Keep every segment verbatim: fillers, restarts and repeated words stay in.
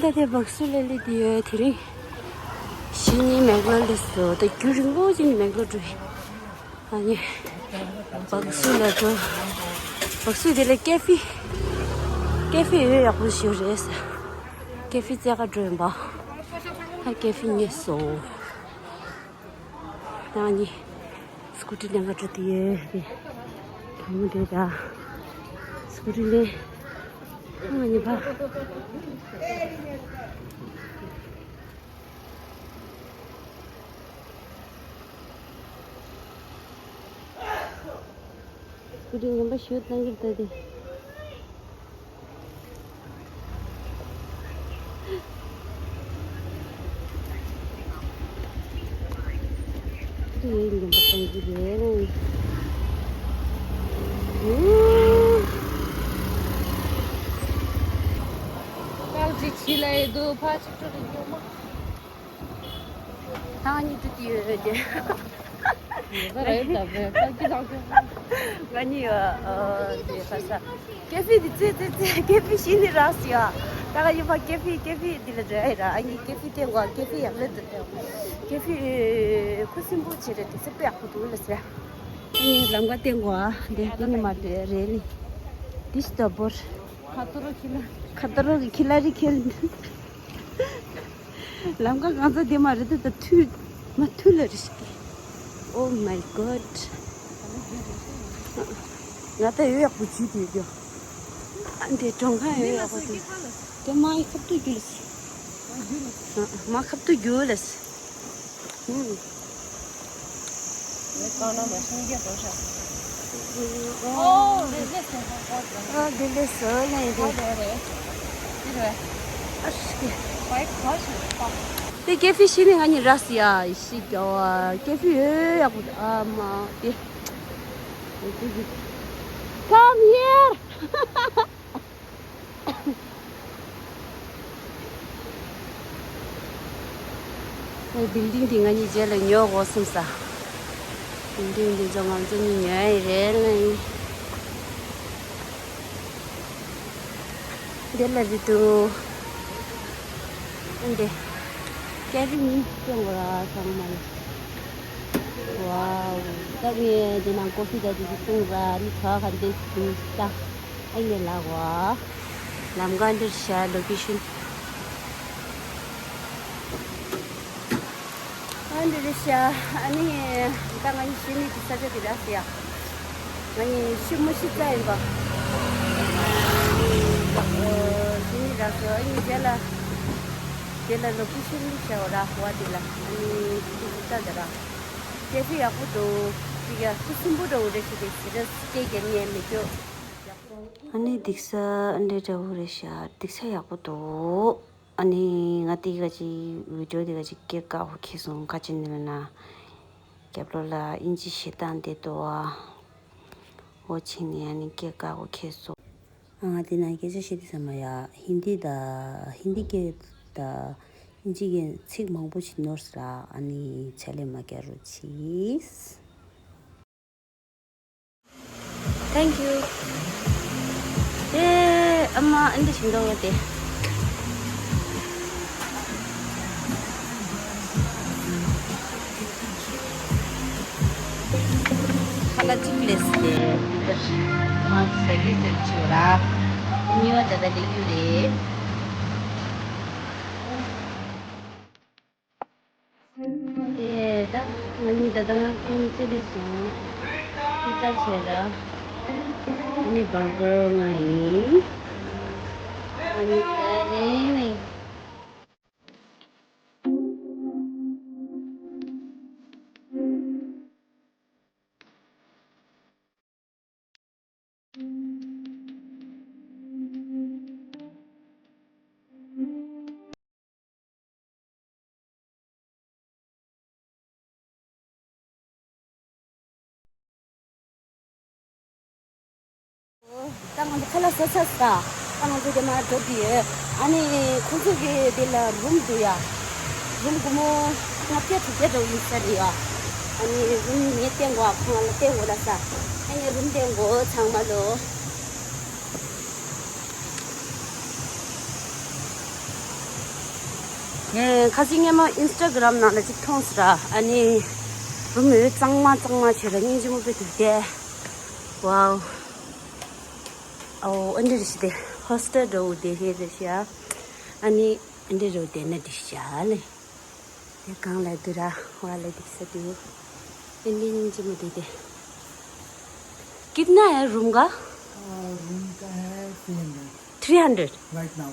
ད་དེ་སྦག་སུ་ལ་སླེབས་དེ་ཡོད། དེ་རིང་གཞེས་ནིང་མེག་ལོར་སླེབས་སོང་། ད་རྒྱུན་རིང་པོ་ཅིག་ནས་མེག་ལོར་འགྲོ་ཡིན། ཨ་ནི་སྦག་སུ་ལ་འགྲོ། སྦག་སུ་དེ་ལ་ཀེ་ཧྥེ། ཀེ་ཧྥེ་ཡོད་ཡག་པོ་ཞིག་རེད་ཟེར། ཀེ་ཧྥེ་བཙལ་ག་འགྲོ་ཡིན་པ། ད་ཀེ་ཧྥེ་རྙེད་སོང་། ཨ་ནི་སྐུ་ཊི་ལེན་ག་འགྲོ་དེ་ཡོད་རེད། དང་པོ་དེ་ད་སྐུ་ཊི་ལེན། ཨ་ནི་ཕ། སྐུ་ཊི་ངན་པ་ཞིག་བཏང་གི་འདུག་སྟེ། སྐུ་ཊི་ངན་པ་བཏང་གི་རེད། ཨུ། ཀའོ་ཅིག་ཁྱི་ལ་ཡོད་དུ་ཕ་ཅིག་སྤྲོ་རེ་ཡོད་མ། ད་ང་གཉིས་འགྲོ་དུས་ཡོད་ཀྱི། ང་གཉིས་ཡོད། ཨ་དེ་ཁ་ས། ཀེ་ཧྥེ་འདི་ཙེ་ཙེ་ཙེ། ཀེ་ཧྥེ་ཤི་ནི་རག་སི་ཡ། ད་ང་གཉིས་ཕ་ཀེ་ཧྥེ་ཀེ་ཧྥེ་འདི་ལ་འགྲོ་ཡ་ར། ཨ་ནི་ཀེ་ཧྥེ་སྟེང་གོ། ཀེ་ཧྥེ་ཡག་ལེ་འདུག་སྟེ། ཀེ་ཧྥེ་ཁུ་སིམ་པོ་བྱེད་རེད། དེ་ཚེ་དཔེ་ཡག་པོ་འདུག་ལ་ཟེར། ཨ་ནི་ལམ་ཁ་སྟེང་གོ། འདི་འདི་ནི་མ་རེད་ལེ། འདི་ཤི་ད་བོར། ཁ་ཏོ་རོ་ཁི་ལ། ཁ་ཏོ་རོ་གི་ཁི་ལ་རི་ཁེལ། ལམ་ཁ་གང་ཚ་དེ་མ་རེད་དུ་ད་ཐུལ། མ་ཐུལ་ལ་རི་ཤི་ཀི། Oh my God. ང་ད་ཡོད་ཡག་པོ་ཇུས་དེ་ཡོད། ཨ་འདི་གྲོང་ཁ་ཡོད་ཡག་པོ་དེ། དེ་མ་ཡི་ཁབ་ཏུ་རྒྱུ་ལ་སི། མ་ཁབ་ཏུ་རྒྱུ་ལ་སི། ཨུམ། ཨོ་དེ་ལས་སོ་ནས་དེ། དེ་ཀེ་ཧྥེ་ཤི་ནི་ང་གཉིས་རག་སི་ཡ་ཤི་ག་བ། ཀེ་ཧྥེ་ཡོད་ཡག་པོ་ཨ་མ་དེ། Come here. ཨེ། བིལ་ཌིང་དེ་ང་གཉིས་རྗེས་ལ་ཉོ་དགོས་བསམ་ས། བིལ་ཌིང་དེ་ཚོ་ང་ཚོ་གཉིས་ཉོ་ཡ་རེད་ལ་ཡིན། དེ་ལ་རི་དུ། ཨ་འདི། ཀེ་ཧྥེ་གཉིས་སྐྱོང་བ་ཚང་མ་ལ། ཝའོ། ད་ངས་འདི་ནང་ཀོ་ཧྥི་ད་དེ་ཚོ་བཏུང་ར་ནི་ག་ག་འདི་འདུག་ད། ཨ་ནི་ལ་བ། ལམ་ཁ་འདིར་བཞག་ལོ་ཀེ་ཤན། ཨ་འདིར་བཞག་ཨ་ནི་ད་ང་གཉིས་གཞེས་ནིང་གི་ས་ཆ་འདི་རག་སི་ཡ། ང་གཉིས་ཤི་མོ་ཤི་ཙ་ཡིན་པ། ཨ་ནི་གཞེས་ནིང་རག་སོ། ཨ་ནི་རྗེས་ལ་དེ་ལ་ལོ་ཀེ་ཤན་བཞག་ར་བ་དེ་ལ། ཨ་ནི་དེ་ཤི་ཙ་དེ་ར། ཀེ་ཧྥེ་ཡག་པོ་འདུག་ཅིག་ཡ་ཁུ་སིམ་པོ་འདྲ་བོ་རེད་ཤི་དེ་ཟི་ར་སི་ཀེ་གེ་ནི་མི་སྐྱོ། ཨ་ནི་འདུག་ས་འདྲ་འདྲ་བོ་རེད་ཤག་འདུག་ས་ཡག་པོ་འདུག་ཨ་ནི་ང་དེ་ག་ཅིག་བི་ཌིའོ་དེ་ག་ཅིག་སྐད་དཀར་པོ་ཁེལ་སོང་། ཁ་ཅིག་ནི་ལ་ན་རྒྱབ་ལོགས་ལ་ཨིན་ཇི་བཤད་སྟངས་དེ་འདུག་ཨ། འོ་ཕྱིན་ནས་ཨ་ནི་སྐད་དཀར་པོ་ཁེལ་སོང་། ཨ་ང་དེ་ན་སྐད་ཆ་བཤད་དུས་ཙམ་པ་ཡ་ཧིན་དི་དང་ཧིན་དི་སྐད་དང་ཨིན་ཇི་སྐད་ཚིག་མང་པོ་ཞིག་ནོར་སོང་། ཨ་ནི་ཆད་ལྷག་མ་རྒྱག་རོགས་གྱིས། Thank you. དེ་ཨ་མ་ཨ་འདི་བཞིན་འདུག་དེ། ཁ་ལག་གཅིག་ལས་དེ། མ་ཟ་གི་ཟེར་ཆུ་ར། ཉི་བ་ད་ལྟ་ལེགས་ཡོད་རེད། དེ་ད་ང་གཉིས་ད་ལྟ་ང་ཁོང་ཚེ་རིང་སོང་། ཅི་ལྟར་བྱས་ར། ཨ་ནི་བར་གར་ང་ཡིན། ཨ་ནི་ད་རེད་ནི། ད་ང་ཚོ་ཁ་ལག་ཟ་ཚར་ས། ད་ང་ཚོ་དེ་མར་འགྲོ་གི་ཡོད། ཨ་ནི་ཁོང་ཚོ་གི་དེ་ལ་རུམ་འདུག་ཡ། རུམ་སྒོར་མོ་ལྔ་བརྒྱ་དྲུག་བརྒྱ་འདྲ་བོ་ཡིན་ས་རེད་ཡ། ཨ་ནི་རུམ་ངས་བསྟན་དགོས། ཁོང་ང་ལ་བསྟན་དགོས་ལ་ས། ཨ་ནི་རུམ་བསྟན་དགོས་ཚང་མ་ལོ། ངས་ཁ་སང་སྔོན་མ་ཨིན་སི་ཊ་གྷི་རམ་ནང་ལ་ཅིག་མཐོང་སོང་ར། ཨ་ནི་རུམ་འོད་གཙང་མ་གཙང་མ་བྱས་ར་སྙིང་རྗེ་མོ་དཔེ་འདུག་སྟེ། ཝའོ། ཨོ་ཨ་འདྲ་རེད་ཤི་དེ། ཧོ་སི་ཊེལ་འདྲ་བོ་དེ་རེད་རེད་ཤི་ཨ། ཨ་ནི་ཨ་འདྲ་རེད་དེ་ན་འགྲིག་ཤག་ལེ། དེ་གང་ལ་འདུག་ར། ཝ་ལ་འགྲིག་ས་འདུག་ཨ་འདྲ་སྙིང་རྗེ་མོ་དེ་དེ། कितना है रूम का? रूम का है three hundred. Three hundred. Right now.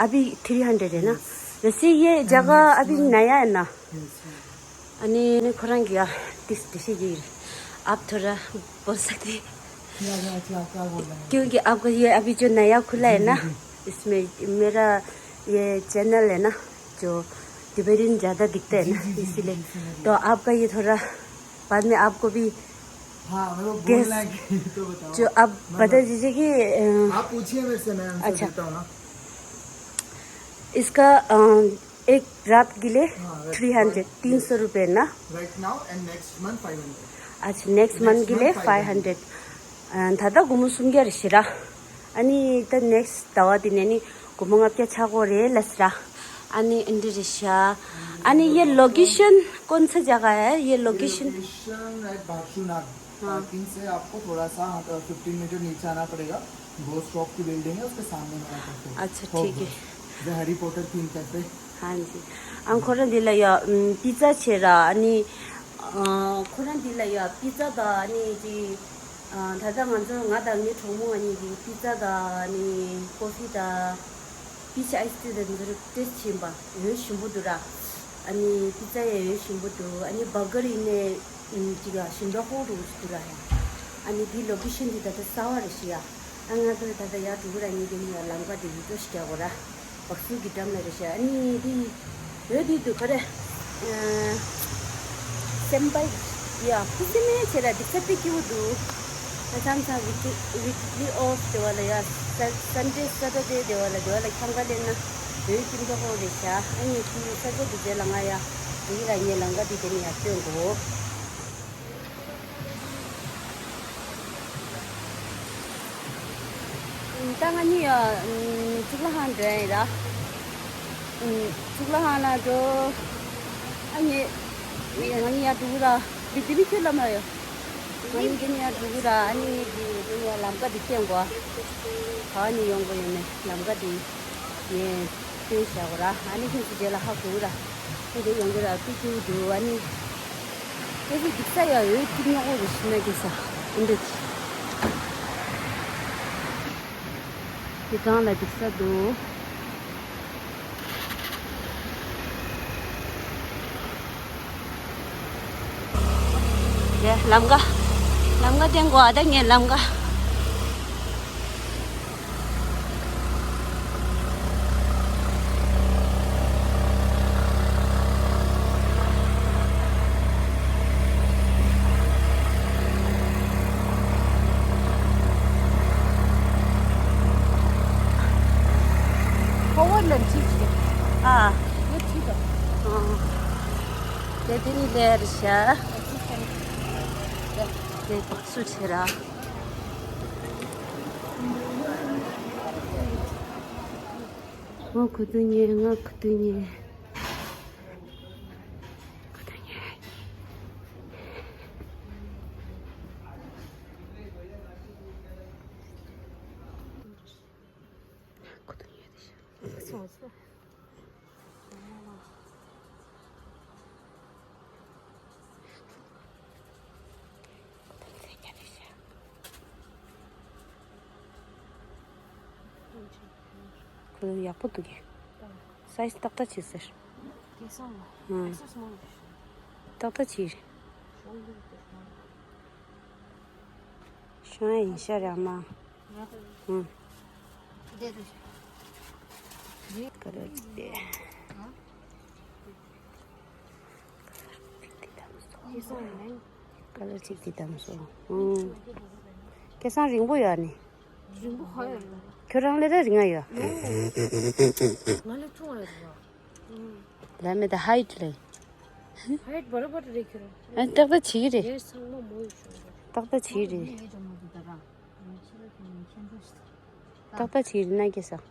अभी थ्री हंड्रेड है ना? वैसे ये जगह अभी नया है ना? यस। अनि ཁོ་རང་གིས་ཡ་ཏིས་ཏི་ཤི་གི། आप थोड़ा बोल सकते हैं? क्या क्या क्या क्या बोल रहे हैं? क्योंकि आपका ये अभी जो नया खुला है ना, इसमें मेरा ये चैनल है ना, जो टिबेटन ज़्यादा दिखता है ना, इसीलिए। तो आपका ये थोड़ा बाद में आपको भी हाँ, मेरे को बोलना है कि तो बताओ। जो आप बता दीजिए कि, अ, आप पूछिए मेरे से, मैं आंसर अच्छा। देता हूँ ना। इसका, अ, एक रात के लिए हाँ, रात थ्री हंड्रेड, तीन सौ रुपये ना? Right now and next month five hundred. अच्छा, नेक्स्ट मंथ के लिए फाइव हंड्रेड। ད་ལྟ་སྒོར་མོ་སུམ་བརྒྱ་རེད་ཤི་ར། ཨ་ནི་ད་ནེགསི་ཟླ་བ་དེ་ནས་ནི་སྒོར་མོ་ལྔ་བརྒྱ་ཆགས་ཀྱི་རེད་ལབ་ཤི་ར། ཨ་ནི་ཨ་འདྲ་རེད་ཤག་ཨ་ནི་ये लोकेशन कौन सा जगह है? ये ये लोकेशन। लोकेशन है बारशुनाग। हाँ। पार्किंग से आपको थोड़ा सा फिफ्टीन मीटर नीचे आना पड़ेगा। गोस्ट शॉप की बिल्डिंग है, उसके सामने में आकर के। अच्छा, ठीक है। जो हैरी पॉटर थीम कैफे। हाँ जी। ཨ་ཁོ་རང་འདི་ལ་ཡ་པི་ཛ་བྱས་ར། ཨ་ནི་ཨ་ཁོ་རང་འདི་ལ་ཡ་པི་ཛ་དང་ཨ་ནི་ཅི་ཨ་ད་ལྟ་ང་ཚོ་ང་དང་ངའི་གྲོགས་མོ་ཨ་ནི་གི་པི་ཛ་དང་ཨ་ནི་ཀོ་ཕི་དང་པི་ཆི་ཨའི་སི་ཊི་དང་འདི་ཚོ་ཊེ་སི་ཊི་བྱིན་པ་འོས་ཞིམ་པོ་འདུག་ར། ཨ་ནི་པི་ཛ་ཡང་འོས་ཞིམ་པོ་འདུག་ཨ་ནི་བར་གར་ཡིན་ནའི་ཨུམ་ཅིག་ཡ་ཞིམ་པོ་ཧོ་རུ་འདུག་ར་ཡ། ཨ་ནི་འདི་ལོ་ཀེ་ཤན་འདི་ད་ལྟ་གསར་པ་རེད་ཤི་ཡ། ཨ་ང་ཚོ་ད་ལྟ་ཡར་འགྲོ་གི་ར། ངེད་ཀྱི་ནི་ཡ་ལམ་ཁ་དེ་ཡུལ་ཚོ་ཞིག་རྒྱག་གོ་ར། བག་སུ་གི་འགྲམ་ལ་རེད་ཤག་ཨ་ནི་དེ་འོད་དེ་འདུག་ག་རེ། ཨ་སེམས་པ་ཡ་ཕུ་སེ་མེ་བྱེད་ར། འདི་ཚ་པི་སྐྱིད་པོ་འདུག་ཨ་མཚམས་མཚམས་ཝིག་ལི་ཝིག་ལི་ཨོཕ་དེ་བ་ལ་ཡ། སན་ཌེ་སེ་ཊར་ཌེ་དེ་བ་ལ་དེ་བ་ལ་འཁྱམ་ག་སླེབས་ན་འོད་སྐྱིད་པོ་ཧོ་རེད་ཤག་ཨ་ནི་དེ་ས་ཆ་དེ་རྗེས་ལ་ང་ཡ་འདི་ར་ངའི་ལམ་ཁ་དེ་དེ་ནི་ཡ་སྟོན་གོ་ད་ང་གཉིས་ཡ་གཙུག་ལག་ཁང་འགྲོ་ཡ་ཡིན་ར། གཙུག་ལག་ཁང་ལ་འགྲོ། ཨ་ནི་ང་གཉིས་ཡ་འགྲོ་གི་ར། འདི་འདི་མི་ཁྱོད་ལ་མ་ཡོད། ང་གཉིས་འདི་ནས་ཡ་འགྲོ་གི་ར། ཨ་ནི་འདི་འདི་ནས་ལམ་ཁ་འདི་བསྟན་གོ་ག་ནས་ཡོང་གོ་ཡོད་མེད་ལམ་ཁ་འདི། ངས་སྟོན་བྱ་དགོས་ར། ཨ་ནི་ཁྱོད་ཚོ་རྗེས་ལ་ཧ་གོ་ར། ཁྱོད་ཚོ་ཡོང་གི་ར། ཏུ་ཏུ་འདུག་ཨ་ནི་ཁྱོད་ཚོ་འདུག་ས་ཡ་འོད་ཀྱི་ཉོག་པོ་རེ་ཞིག་ན་གི་ས་ཨིན་འདུག་དེ་གང་ལ་འདུག་ས་འདུག་ལམ་ཀ་ལམ་ཀ་བསྟན་དགོས་ཨ། ད་ངས་ལམ་ཀ་ཕོ་བ་ལ་འཁྲིད་ཅིག་ཨ། ངས་ཁྲིད་དང་། ཨ། དེ་དེ་ནི་ལེར་ཤ། དེ་བག་སུ་ཆེ་ར། ང་ཁུ་ཏུ་ཉེ། ང་ཁུ་ཏུ་ཉེ། ཁུ་ཏུ་ཉེ། ཁུ་ཏུ་ཉེ་དེ་ཤ། སོང་སོང་། ཁོ་ཡག་པོ་འདུག་གས། སའི་ཛི་ཏག་ཏག་བྱེད་ཟེར། ཧུམ། ཏག་ཏག་བྱེད། ཤོང་ཡིན་ཤ་ར་མ། ཧུམ། ཀ་ར་ཅིག་དེ། ཀ་ལར་གཅིག་དེ་དམ་སོང་། ཨུམ། སྐལ་བཟང་རིང་པོ་ཡོད་ནི། རིང་པོ་ཧ་ཡོད་རེད། ཁྱོད་རང་ལས་ར་རིང་ང་ཡོད། ང་ལས་ཆུང་བ་ཡོད་རེད་བ། ལ་མེ་ད་ཧའིཊ་ལས། ཧའིཊ་བར་བར་རེད་ཁྱོད་རང་། ཨ་ཏག་ཏག་བྱེད་ཀྱི་རེད། ངས་ཚང་མ་མོ་ཡོད་ཆུང་རེད། ཏག་ཏག་བྱེད་ཀྱི་རེད། ཏག་ཏག་བྱེད་ཀྱི་རེད་ན་སྐལ་བཟང་།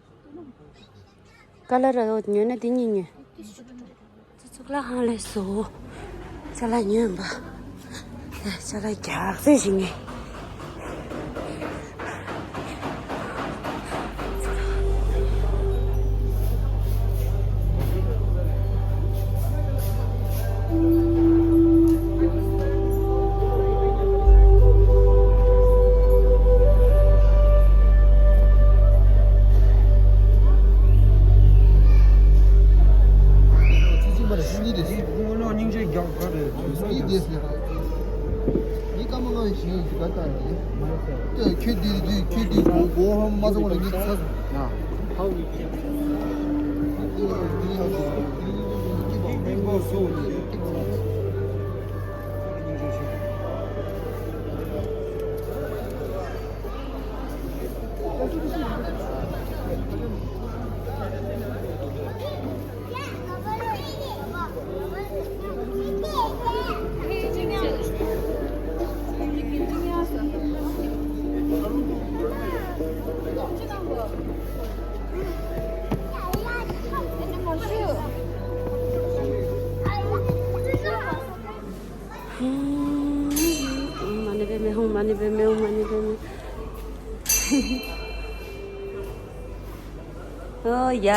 ཀ་ལར་ར་ཉོས་ན་དེ་གཉིས་ཉོས། གཙུག་ལག་ཁང་ལས་སོ། ཅ་ལག་ཉོས་པ། ཅ་ལག་རྒྱག་ཚད་ཞིག་ངས། ཁྱེད་ཀྱིས་མ་རེད་སྙིང་རྗེ་རྒྱག་ག་རེད། ཁྱེད་ཀྱིས་དེ་ཟེར། ངའི་སྐར་མ་ལྔ་བའི་ཞིང་ཡིན་ག་ལྟ་རེད། ཁྱོད་དེ་དུས་ཁྱོད་དེ་གོ་གོ་ཧམ་མ་ཚང་བ་ལ་ངས་ཚ་སོང་། ཨོཾ་མ་ཎི་པདྨེ། ཨོཾ་མ་ཎི་པདྨེ། ཨོཾ་མ་ཎི་པདྨེ། ཨོ་ཡ།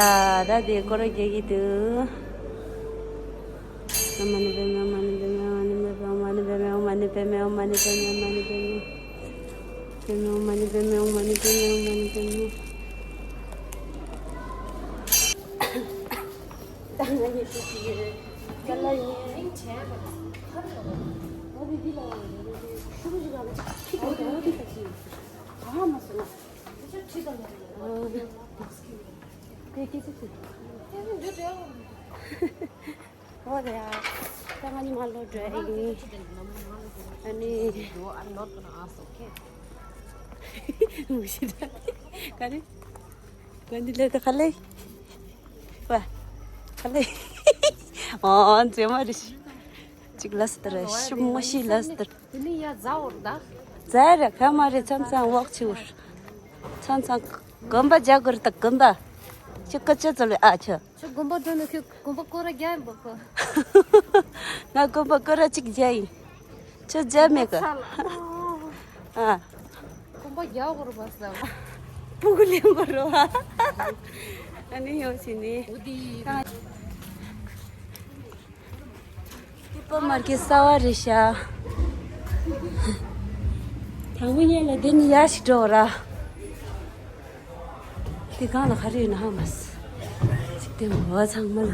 ད་དེ་སྐོར་རྒྱག་གི་འདུག་ཨོཾ་མ་ཎི་པདྨེ། ཨོཾ་མ་ཎི་པདྨེ། ཨོཾ་མ་ཎི་པདྨེ། ཨོཾ་མ་ཎི་པདྨེ། ཨོཾ་མ་ཎི་པདྨེ། ཨོཾ་མ་ཎི་པདྨེ། ཨོཾ་མ་ཎི་པདྨེ། ཨོཾ་མ་ཎི་པདྨེ། ཨོཾ་མ་ཎི་པདྨེ། ཨོཾ་མ་ཎི་པདྨེ། ད་ང་ཡི་ཤུགས་ཀྱིས་ཀ་ལ་ཡིན། ཨོ་དེ་འདི་ལ་ཤུགས་ཀྱིས་ལ་ཁྱི་དང་འོ་དེ་ད་ཅི་ཨ་མ་སོང་། དེ་སྐད་ཆ་ཅི། ཨོ་རེད་ཨ། ད་ང་ཉི་མ་ལོ་འགྲོ་ཡིན། ཨ་ནི། མུ་ཤི་ད། ག་རེ། ག་འདི་ལས་ད་ག་ལེ། ཝ། ག་ལེ། ཨོ་མཛེས་མ་རེད། ཅིག་ལ་སི་ཏར་ཤི་མོ་ཤི་ལ་སི་ཏར། དེ་ནི་ཡ་ཛ་འོར་ད། ཛ་ར་ག་མ་རེད། མཚམས་མཚམས་འོག་ཆི་འོར། མཚམས་མཚམས་གོམ་པ་རྒྱག་དགོས་རེད་ད་གོམ་པ། ཁྱོད་སྐད་ཆ་ཚོ་ལས་ཨ་ཁྱོད། ཁྱོད་དགོན་པ་འགྲོ་ན་ཁྱོད་དགོན་པ་སྐོར་ར་རྒྱག་ཡིན་པ་ཁོ། ང་དགོན་པ་སྐོར་ར་གཅིག་རྒྱག་ཡིན། ཁྱོད་རྒྱག་མེད་གི། ཨ། དགོན་པ་རྒྱག་དགོས་རེད་པ་ཟེར་བ། སྤུ་གུ་ལེན་དགོས་རེད་བ། ཨ་ནི་ཡོང་ཕྱིན་ནི། འོ་དེ། སི་པར་མར་ཀེད་གསར་བ་རེད་ཤག་དང་པོ་ཉིད་ལ་འདི་ནི་ཡར་ཞིག་འགྲོ་ར། འདི་སྒང་ལ་ག་རེ་ཡོད་ན་ཧ་མ་སི། ཅིག་དེ་མོ་བ་ཚང་མ་ལ།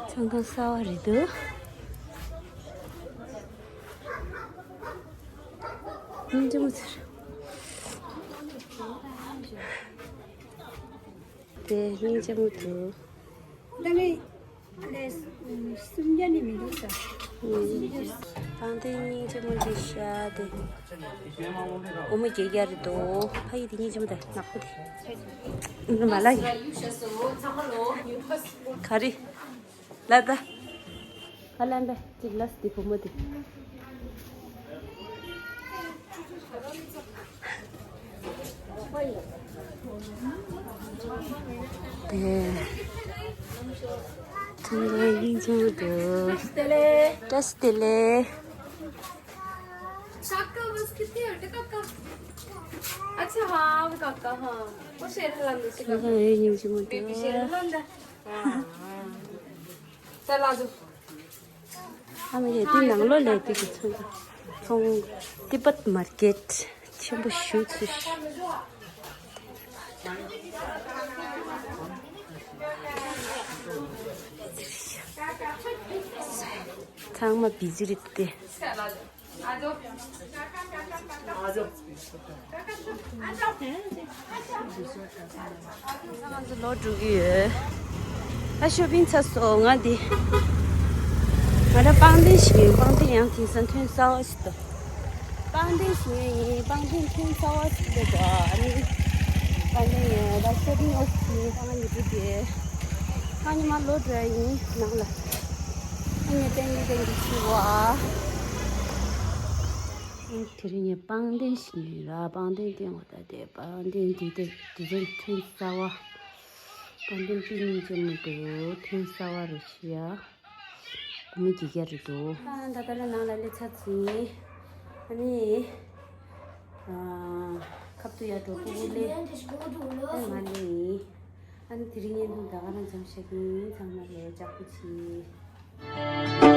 ཚོང་ཁང་གསར་བ་རེད་འདུག་སྙིང་རྗེ་མོ་ཚོར། དེ་སྙིང་རྗེ་མོ་འདུག་ད་ནི་ལས་སུམ་བརྒྱ་ནི་མི་འདུག་ས། ཨང་། དེ་སྙིང་རྗེ་མོ་འདི་ཤ་དེ། འོ་མ་བརྒྱད་བརྒྱ་རེད་དོ། ཕ་ཡི་དེ་སྙིང་རྗེ་མོ་དེ་ནག་པོ་དེ། མ་ལ་ཡི། ག་རེ། ལ་ད། ཨ་ལན་པས་གཅིག་ལ་སི་དེ་བུ་མོ་དེ། དེ། ཚང་མ་སྙིང་རྗེ་མོ་འདུག་བཀྲ་ཤིས་བདེ་ལེགས། काका बस कितने हटे काका। अच्छा हाँ वो काका हाँ। वो शेर हलांदे से ཚང་མ་སྙིང་རྗེ་མོ་འདུག बेबी शेर हलांदा। हाँ हाँ। चल आ जाओ। ཨ་མ་ཡ་དེ་ནང་ལོགས་ལ་དེ་གི་ཚོང་ཚོང་ཏི་བད་མར་ཀེད་ཆེན་པོ་ཞིག་ཚུད། ཚང་མ་བི་ཛི་རེད་དེ། ང་ཚོ་ལོག་འགྲོ་གི་ཡོད། ད་ཤོ་པིང་ཚར་སོང་། ང་འདི། ང་རང་པང་གདན་ཞིག་ཡིན། པང་གདན་ཡང་དེང་སང་ཐོན་གསར་བ་ཞིག་འདུག་པང་གདན་ཞིག་ཡིན། པང་གདན་ཐོན་རྩ་བ་ཞིག་རེད་འདུག་ཨ་ནི་པང་གདན་ཡིན་ད་ཤོ་ཊིང་ཨོཕ་ཡིན། ཨ་ནི་འདི་དེ་ཨ་ནི་མ་ལོ་འགྲོ་ཡིན་ནང་ལ། ཨ་ནི་ཏན་ཏན་ཏན་གྱི་ཆུ་བ། ཨ་ནི་དེ་རིང་ངས་པང་གདན་ཞིག་ཡིན་ར། པང་གདན་སྟེང་བ་ད་དེ་པང་གདན་འདི་དེ་དེ་རིང་ཐོན་རྩ་བ། པང་གདན་པི་ཉིན་ཅན་མི་འདུག་ཐོན་རྩ་བ་རེད་ཤི་ཡ། མི་དགེ་རྒྱ་རེད་འདུག་ཨ་ད་ལྟ་ལ་ནང་ལ་སླེབས་ཚར་ཚིན། ཨ་ནི། ཨ། ཁབ་ཏུ་ཡ་འགྲོ་ཀུ་ཀུ་ལེ། ཨ་མ་ལེ། ཨ་ནི་དེ་རིང་བརྙན་ཐུང་ད་ག་རང་འཇམ་ཤག་གིན་ཚང་མ་ལས་ཅག་པོ་ཆི།